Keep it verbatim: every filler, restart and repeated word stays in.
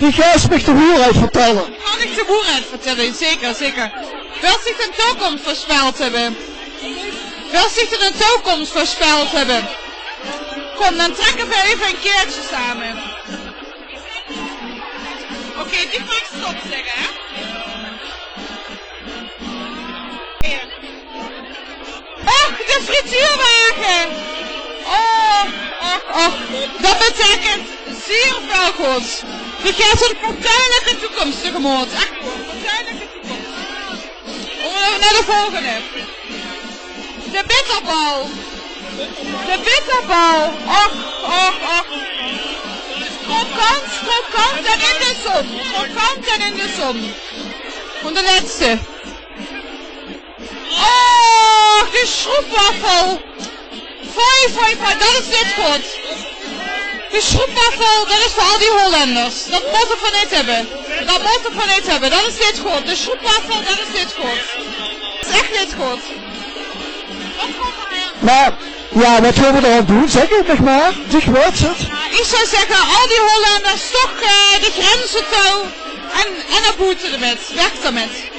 Doe geis mich de woerheid vertèlle. Kan ich de woerheid vertèlle? Zeker, zeker. Wils dich de toekoms veurspeld höbbe? Wils dich de toekoms veurspeld höbbe? Kóm, dan trèkke veer effe ein kaertje same. Oké, die gaon ich stop zègke, hè? Och, de frituurwage! Och, och, och. Det beteikent zeer väöl goods. Veer gaon ein fortuinlike toekoms tegemoot. Ech waor, fortuinlike toekoms. Gaon veer nao de volgende. De bitterbal. De bitterbal. Och, och, och. Krokant, krokant en in de zon. Krokant en in de zon. En de lètste. Oh, de sjroepwaffel. Foei, foei, foei, det is neet good. De sjroepwaffel, det is veur al die Hollenders. Det mótte veer neet höbbe. Det mótte veer neet höbbe. Det is neet good. De sjroepwaffel, det is neet good. Det is ech neet good. Mer jao, waat gaon veer d'r aan doon? Zèk 't nog mer. Dich weits 't. Ich zou zègke, al die Hollenders toch, eh, de grenze touw en, en nao boete d'rmit. Weg d'rmit.